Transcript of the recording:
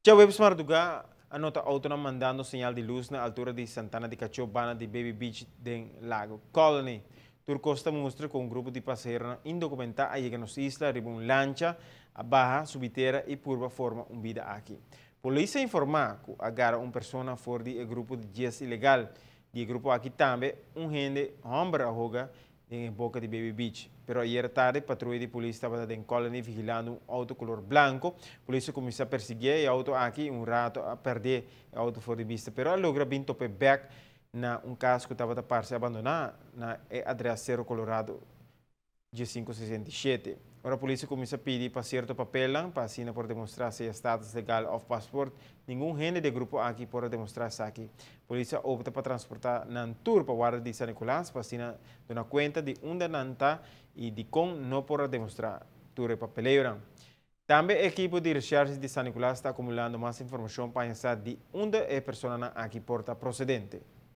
Djaweps mardugá a nota outonan mandando señal di lus na altura di Santana di Kachó banda di Baby Beach den Lago Colony. Tur kos ta mustra ku un grupo di pasaheronan indokumentá a yega nos isla riba un lancha, a baha, subi tera i purba forma un bida aki. Polis a informá ku a gara un persona for di e grupo di 10 ilegal. Di e grupo aki tambe un hende hòmber a hoga den e boka di Baby Beach. Pero ayera tardi patruya di polis tabata den Colony vigilando un auto color blanco. Polis a cuminsa persigui e auto aki y un rato a perde e auto for di bista, pero a logra bin tope bek na un cas cu tabata parce abandona na e adres Cerro Colorado 1567. Ora polis a cuminsa pidi pa cierto papelnan pa asina por demostra sea status legal of paspoort, ningun hende di e grupo aki por a demostra esaki. Polis a opta pa transporta nan tur pa warda di San Nicolas pa asina duna cuenta di unda nan ta y dicon no por a demostra tur e papeleonan. Tambe e ekipo di recherche di San Nicolas ta acumulando mas informacion pa haña sa di unda e personanan aki por ta procedente.